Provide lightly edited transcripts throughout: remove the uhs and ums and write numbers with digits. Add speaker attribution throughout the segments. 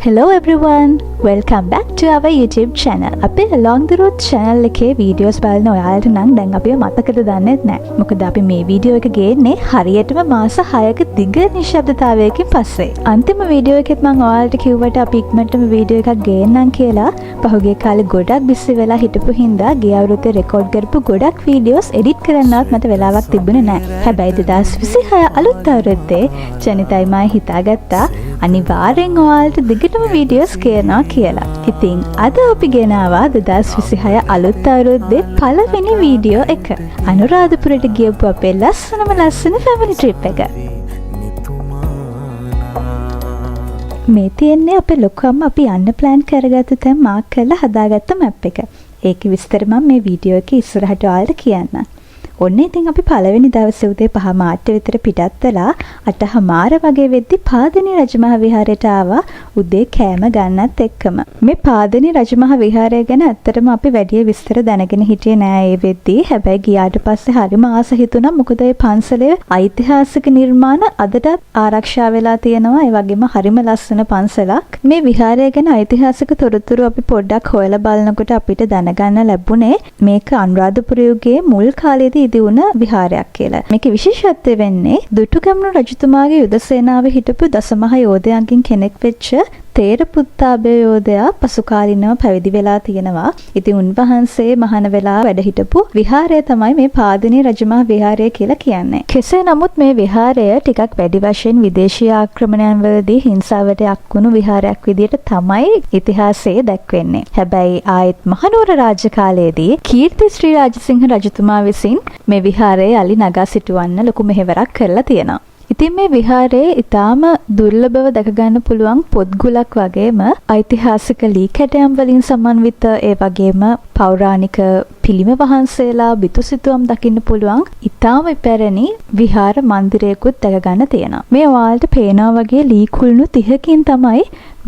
Speaker 1: Hello everyone, welcome back to our YouTube channel. අපේ Along the Road channel එකේ videos බලන ඔයාලට නම් දැන් අපිව මතකද දන්නෙත් නෑ. මොකද අපි මේ වීඩියෝ එක ගේන්නේ හරියටම මාස 6ක දිග නිශ්ශබ්දතාවයකින් පස්සේ. අන්තිම වීඩියෝ එකෙත් මං ඔයාලට කිව්වට අපි ඉක්මනටම වීඩියෝ එකක් ගේන්නම් කියලා. පහුගිය කාලේ ගොඩක් බිසි වෙලා හිටපු හින්දා ගිය අවුරුද්දේ රෙකෝඩ් කරපු ගොඩක් වීඩියෝස් එඩිට් කරන්නවත් මට වෙලාවක් තිබුණේ නෑ. හැබැයි 2026 අලුත් අවුරුද්දේ ජනිතයි මයි හිතාගත්තා අනිවාර්යෙන් ඔයාලට දිගටම වීඩියෝස් ගේනවා කියලා. ඉතින් අද අපි ගෙනාවා 2026 අලුත් අවුරුද්දේ පළවෙනි වීඩියෝ එක. අනුරාධපුරට ගියපු අපේ ලස්සනම ලස්සන ෆැමිලි ට්‍රිප් එක. මේ තියෙන්නේ අපේ ලොකු අම්මා අපි යන්න ප්ලෑන් කරගත්ත තැන් මාක් කරලා හදාගත්ත මැප් එක. ඒකේ විස්තර මම මේ වීඩියෝ එකේ ඉස්සරහට ඔයාලට කියන්නම්. ඔන්න ඉතින් අපි පළවෙනි දවසේ උදේ 5:30 විතර පිටත් වෙලා 8:30 වගේ වෙද්දි පාදනි රජමහා විහාරයට ආවා උදේ කෑම ගන්නත් එක්කම. මේ පාදනි රජමහා විහාරය ගැන ඇත්තටම අපි වැඩි විස්තර දැනගෙන හිටියේ නෑ ඒ වෙද්දි. හැබැයි ගියාට පස්සේ හරිම ආස හිතුණා. මොකද ඒ පන්සලේ ඓතිහාසික නිර්මාණ අදටත් ආරක්ෂා වෙලා තියෙනවා. ඒ වගේම හරිම ලස්සන පන්සලක්. මේ විහාරය ගැන ඓතිහාසික තොරතුරු අපි පොඩ්ඩක් හොයලා බලනකොට අපිට දැනගන්න ලැබුණේ මේක අනුරාධපුර යුගයේ මුල් කාලේදී ඉදි වුණ විහාරයක් කියලා. මේකේ විශේෂත්වය වෙන්නේ දුටුගැමුණු රජතුමාගේ යුද සේනාවේ හිටපු දසමහා යෝධයන්ගෙන් කෙනෙක් වෙච්ච තේරපුත්තාභය යෝධයා පසු කාලීනව පැවිදි වෙලා තියෙනවා. ඉතින් උන්වහන්සේ මහාන වෙලා වැඩ හිටපු විහාරය තමයි මේ පාදිනී රජමහා විහාරය කියලා කියන්නේ. කෙසේ නමුත් මේ විහාරය ටිකක් වැඩි වශයෙන් විදේශීය ආක්‍රමණයන් වලදී හිංසාවට එක් වුණු විහාරයක් විදියට තමයි ඉතිහාසයේ දැක්වෙන්නේ. හැබැයි ආයෙත් මහනුවර රාජ්‍ය කාලයේදී කීර්ති ශ්‍රී රාජසිංහ රජතුමා විසින් මේ විහාරය යලි නගා සිටුවන්න ලොකු මෙහෙවරක් කරලා තියෙනවා. ඉතින් මේ විහාරයේ ඉතාම දුර්ලභව දැක ගන්න පුළුවන් පොත්ගුලක් වගේම ඓතිහාසික ලී කැටයම් වලින් සමන්විත, ඒ වගේම පෞරාණික පිළිම වහන්සේලා, බිතු සිතුවම් දකින්න පුළුවන් ඉතාම ඉපැරණි විහාර මන්දිරයකුත් දැක ගන්න තියෙනවා. මේ ඔයාලට පේනවා වගේ ලී කුළුණු 30කින් තමයි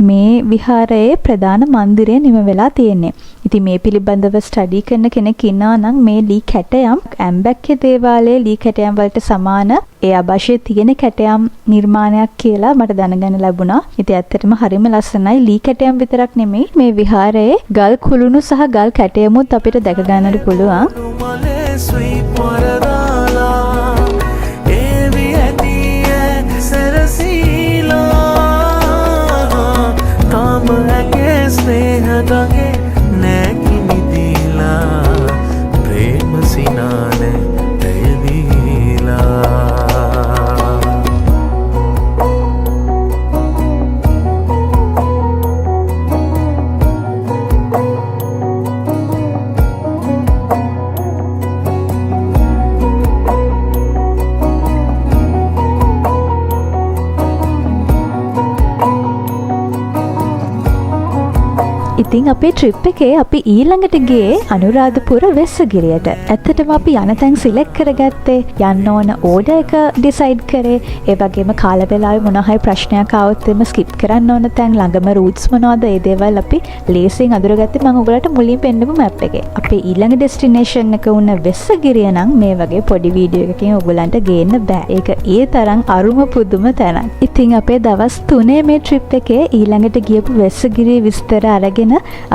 Speaker 1: මේ විහාරයේ ප්‍රධාන මන්දිරය නිම වෙලා තියෙන්නේ. ඉතින් මේ පිළිබඳව ස්ටඩි කරන කෙනෙක් ඉන්නවා නම් මේ ලී කැටයම් ඇම්බැක්කේ දේවාලයේ ලී කැටයම් වලට සමාන ඒ ආභාෂයේ තියෙන කැටයම් නිර්මාණයක් කියලා මට දැනගන්න ලැබුණා. ඉතින් ඇත්තටම හරිම ලස්සනයි. ලී කැටයම් විතරක් නෙමෙයි, මේ විහාරයේ ගල් කුළුණු සහ ගල් කැටයමුත් අපිට දැක ගන්නට පුළුවන්.
Speaker 2: මලේ පොරදාලා ඒවි ඇතිය සැරසීලා තාම ඇගේ ස්නේහ ගගේ නෑකිනි දීලා ප්‍රේම සිනාන ඇයදීලා.
Speaker 1: ඉතින් අපේ ට්‍රිප් එකේ අපි ඊළඟට ගියේ අනුරාධපුර වෙස්සගිරියට. ඇත්තටම අපි යන තැන් සිලෙක්ට් කරගත්තේ, යන්න ඕන ඕඩර් එක ඩිසයිඩ් කරේ, ඒ වගේම කාල වේලාවේ මොන හරි ප්‍රශ්නයක් ආවොත් එම ස්කිප් කරන්න ඕන තැන්, ළඟම රූට්ස් මොනවද, ඒ දේවල් අපි ලේසියෙන් අඳුරගත්තේ මම ඔයගොල්ලන්ට මුලින් පෙන්නපු මැප් එකේ. අපේ ඊළඟ ඩෙස්ටිනේෂන් එක වුණ වෙස්සගිරිය නම් මේ වගේ පොඩි වීඩියෝ එකකින් ඔයගොල්ලන්ට ගේන්න බෑ. ඒක ඒ තරම් අරුම පුදුම තැනක්. ඉතින් අපේ දවස් 3 මේ ට්‍රිප් එකේ ඊළඟට ගියපු වෙස්සගිරිය විස්තර අරගෙන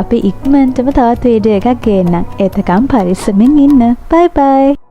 Speaker 1: අපි ඉක්මනටම තවත් වීඩියෝ එකක් ගේන්නම්. එතකම් පරිස්සමින් ඉන්න. බයි බයි.